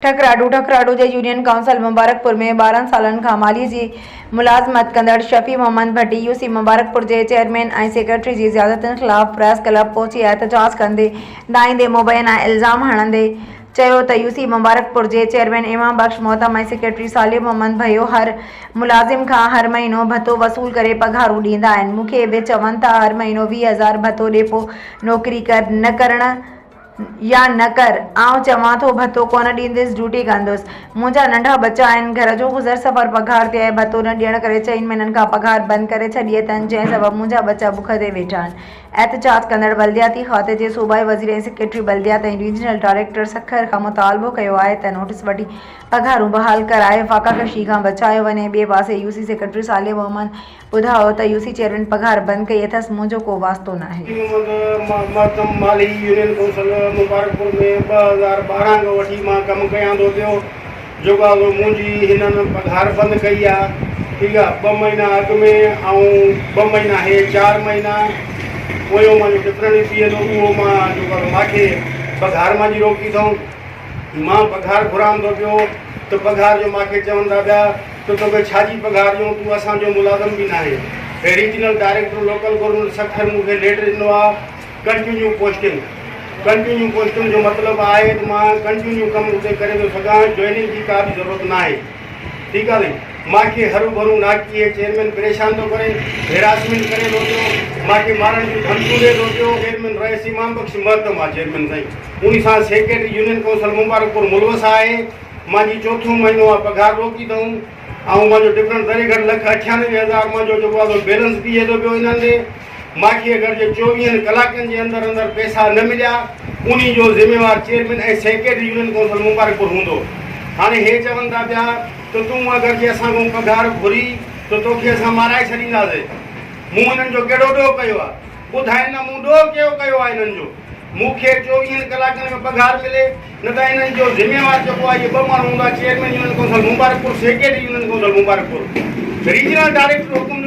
ٺڪراٺو، ٺڪراٺو جي يونين ڪائونسل مبارڪپور ۾ 12 سالن کان مالي جي ملازمت ڪندڙ شفيع محمد ڀٽي يو سي مبارڪپور جي چيئرمين ۽ سيڪريٽري جي زيادتين خلاف پريس ڪلب پهچي احتجاج ڪندي دانهيندي مبينا الزام هڻندي چيو ته يو سي مبارڪپور جي چيئرمين امام بخش مهتم ۽ سيڪريٽري صالح محمد ڀيو هر ملازم کان هر مهينو ڀتو وصول ڪري پگهارون ڏيندا آهن مون کي به چون ٿا هر مهينو 20 هزار ڀتو ڏي پو نوڪري ڪر نه ڪرڻ يا نه ڪر، آئون چوان ٿو ڀتو ڪونه ڏينديس، ڊيوٽي ڪندس. منهنجا ننڍا ٻچا آهن، گهر جو گذر سفر پگهار تي آهي، ڀتو نه ڏيڻ ڪري چئن مهينن کان پگهار بند ڪري ڇڏي اٿن، جنهن سبب منهنجا ٻچا بک تي ويٺا آهن. احتجاج ڪندڙ بلدياتي کاتي جي صوبائي وزير ۽ سيڪريٽري بلديات ۽ ريجنل ڊائريڪٽر سکر کان مطالبو ڪيو آهي ته نوٽيس وٺي پگهارون بحال ڪرائي فاقاڪشي کان بچايو وڃي، ٻئي پاسي U C secretary Saleh Muhammad ٻڌايو ته يو سي چيئرمين پگهار بند ڪئي اٿس، منهنجو ڪو واسطو ناهي. محمد محتم مالهي يونين ڪائونسل مبارڪپور ۾ 2012 کان وٺي مان ڪم ڪيان ٿو پيو جيڪو آ سو منهنجي هنن پگهار بند ڪئي آ ٺيڪ آ ٻه مهينا اڳ ۾ ۽ ٻه مهينا هي چار مهينا پويون مانجو ڊفرنس ٿي ويندو اهو مان جيڪو آ سو ماکي پگهار مانجي روڪي اٿئون مان پگهار گهران ٿو پيو ته پگهار جو ماکي چون ٿا پيا ته توکي ڇا جي پگهار ڏيون، تون اسان جو ملازم به ناهين. Regional director local government Sukkur مون کي ليٽر ڏنو آ ڪنٽينيو پوسٽنگ ڪنٽينيو پوسٽنگ جو مطلب آهي ته مان ڪنٽينيو ڪم اتي ڪري ٿو سگهان جوائننگ جي ڪا به ضرورت ناهي ٺيڪ آ سائين مان کي هرو ڀرو ناڪي هي چيئرمين پريشان ٿو ڪري هراسمينٽ ڪري ٿو پيو مان کي مارڻ جون ڌمڪيون ڏي ٿو پيو چيئرمين رئيس امام بخش مهتم آ چيئرمين سائين انهي سان سيڪريٽري يونين ڪائونسل مبارڪپور ملوث آهي. مانجي چوٿون مهينو آ پگهار روڪي اٿئون ۽ مانجو ڊفرنس ذري گهٽ لک 98 هزار مانجو جيڪو آ سو بيلنس بيهي ٿو پيو انهن ڏي مانکي اگر جي چوويهن ڪلاڪن جي اندر اندر پئسا نه مليا انهي جو ذميوار chairman ۽ secretary union council Mubarakpur هوندو هاڻي هي چون ٿا پيا ته تون اگر جي اسان کان پگهار گهري ته توکي اسان مارائي ڇڏينداسي مون انهن جو ڪهڙو ڏوهه ڪيو آ ٻڌائين نه مون ڏوهه ڪهڙو ڪيو آ انهن جو مون کي چوويهن ڪلاڪن ۾ پگهار ملي نه ته انهن جو ذميوار جيڪو آهي اهي ٻه ماڻهو هوندا chairman union council Mubarakpur secretary union council Mubarakpur regional director حڪم ڏنو.